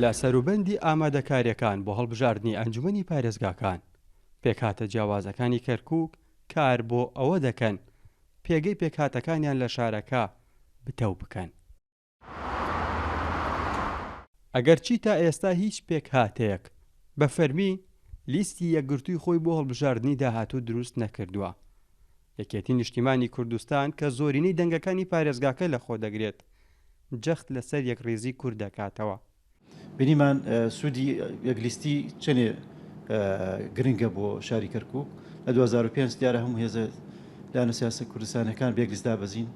لە سەروبەندی ئامادەکارییەکان بۆ هەڵبژاردنی ئەنجومەنی پارێزگاکان، پێکهاتە جیاوازەکانی کەرکوک کار بۆ ئەوە دەکەن پێگەی پێکهاتەکانیان لە شارەکە بتەو بکەن. ئەگەرچی تا ئێستا هیچ پێکهاتەیەک بە فەرمی لیستی یەکگرتووی خۆی بۆ هەڵبژاردنی داهاتوو دروست نەکردووە، یەکێتی نیشتیمانی کوردستان کە زۆرینەی دەنگەکانی پارێزگاکە لەخۆدەگرێت، جەخت لەسەر یەکڕیزی کورد دەکاتەوە. بینیمان سوودی یەک لیستی چەنێ گرنگە بۆ شاری کەرکوک لە 2005 دیارە هەموو هێزە لایەنە سیاسە کوردستانەکان بە یەک لیست دابەزین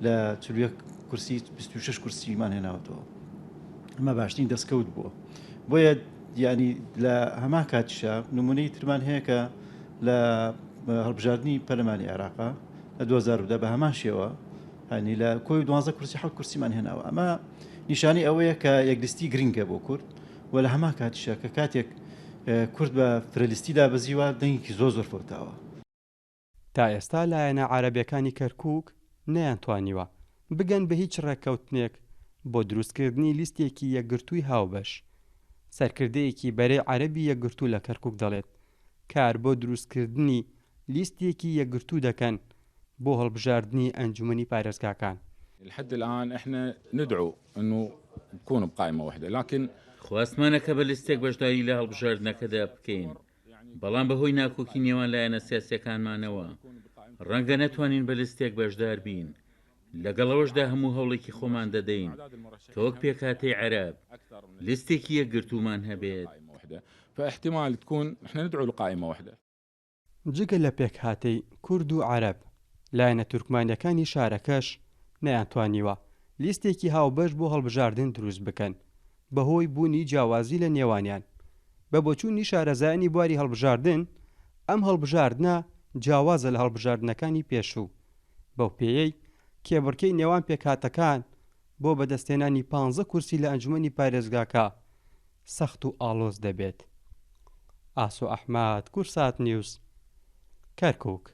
لە 41 کورسی 26 کورسیمان هێناوەتەوە ئەمە باشترین دەستکەوت بووە بۆیە یعنی لە هەمان کاتیشا نمونەی ترمان هەیە کە لە هەڵبژاردنی پەرلەمانی عێراقا لە 2010 بە هەمان شێوە هەنی لە کۆی دوانزە کورسی حەوت کورسیمان هێناوە ئەمە نیشانی ئەوەیە کە یەکلیستی گرنگە بۆ کورد و لە هەمان کاتیشە کە کاتێک کورد بە فرەلیستی دابەزیوە دەنگێکی زۆر زۆر فەوتاوە. تا ئێستا لایەنە عەرەبیەکانی کەرکوک نەیانتوانیوە بگەن بە هیچ ڕێککەوتنێک بۆ دروستکردنی لیستێکی یەکگرتووی هاوبەش. سەرکردەیەکی بەرەی عەرەبی یەکگرتوو لە کەرکوک دەڵێت، کار بۆ دروستکردنی لیستێکی یەکگرتوو دەکەن بۆ هەڵبژاردنی ئەنجومەنی پارێزگاکان. لحد الان احنا ندعو انو نكون بقائمة واحدة لكن. خواستمانە کە بە لیستێک بەشداری لە هەڵبژاردنەکەدا بکەین، بەڵام بەهۆی ناکۆکی نێوان لایەنە سیاسیەکانمانەوە ڕەنگە نەتوانین بە لیستێک بەشدار بین، لەگەڵ ئەوەشدا هەموو هەوڵێکی خۆمان دەدەین کە وەک پێکهاتەی عەرەب لیستێکی یەکگرتوومان هەبێت. جگە لە پێکهاتەی کورد و عەرەب، لایەنە تورکمانییەکانی شارەکەش نەیانتوانیوە لیستێکی هاوبەش بۆ هەڵبژاردن دروست بکەن، بەهۆی بوونی جیاوازی لە نێوانیان. بە بۆچوونی شارەزایانی بواری هەڵبژاردن، ئەم هەڵبژاردنە جیاوازە لە هەڵبژاردنەکانی پێشوو، بەو پێیەی کێبڕکێی نێوان پێکهاتەکان بۆ بەدەستهێنانی پانزە کورسی لە ئەنجومەنی پارێزگاکە سەخت و ئاڵۆز دەبێت. ئاسۆ ئەحمەد، کوردسات نیوز، کەرکوک.